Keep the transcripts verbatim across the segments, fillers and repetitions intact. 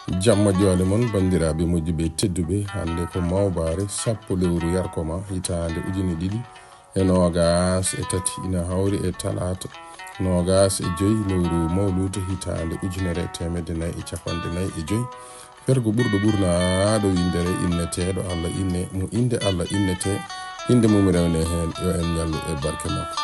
Jamma joole mon, banndiraaɓe moƴƴuɓe tedduɓe. Hannde ko mawbaare sappo lewru yarkoma, hitaande ujine ɗiɗi e noogaas e tati, ina hawri e talaata noogaas e joy lewru mawluudu, hitaande ujunere e teemedde nayi e capanɗe nayi e joy. Fergo ɓurɗo ɓurnaaɗo winndere inneteeɗo Allah inne, mo innde Allah innetee, innde mum rewne heen, yo en ñallu e barke makko.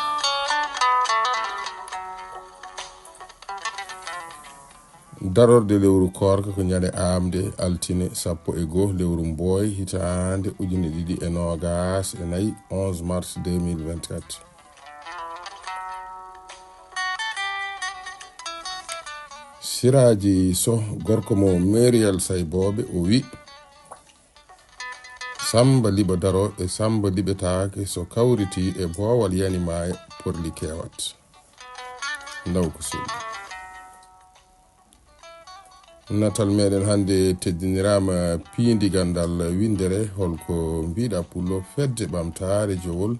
Darorde lewru koorka ko ñande aamde, altine sappo e goo lewru mbooy, hitaande ujine ɗiɗi e noogaas e nayi, onze mars deux mille vingt-quatre. Siraaji Soh, gorko mo Meeriyal Saybooɓe, o wi, Samba liɓa daro e Samba liɓetaake, so kawriti e boowal yani maaya, porli keewat. Ndaw ko suuɗi. Natal meɗen hannde teddiniraama piindi ganndal winndere. Holko mbiɗa pullo? Fedde Ɓamtaare Jowol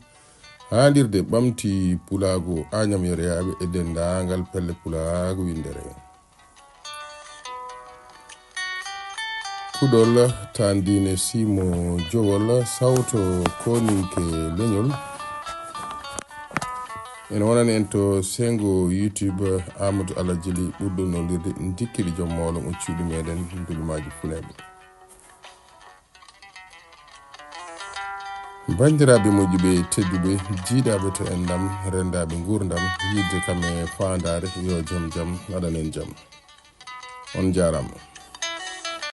Haalirde Ɓamti Pulaagu Añam Yereyaaɓe e denndaangal pelle pulaagu winndere. Kuɗol Tandiine Simo Jowol, sawto kooninke leñol. Ene wonani en to seengo YouTube, Amadou Alajili ɓurɗo nolirde Ndikkiɗi Joom Moolo mo cuuɗi meɗen Ndulumaaji Fuleeɓe. Banndiraaɓe moƴƴuɓe tedduɓe, jiidaɓe to enɗam, rendaɓe nguurndam, yiɗde kam e faandaare, yo jom jam waɗan en jam. On jaaraama.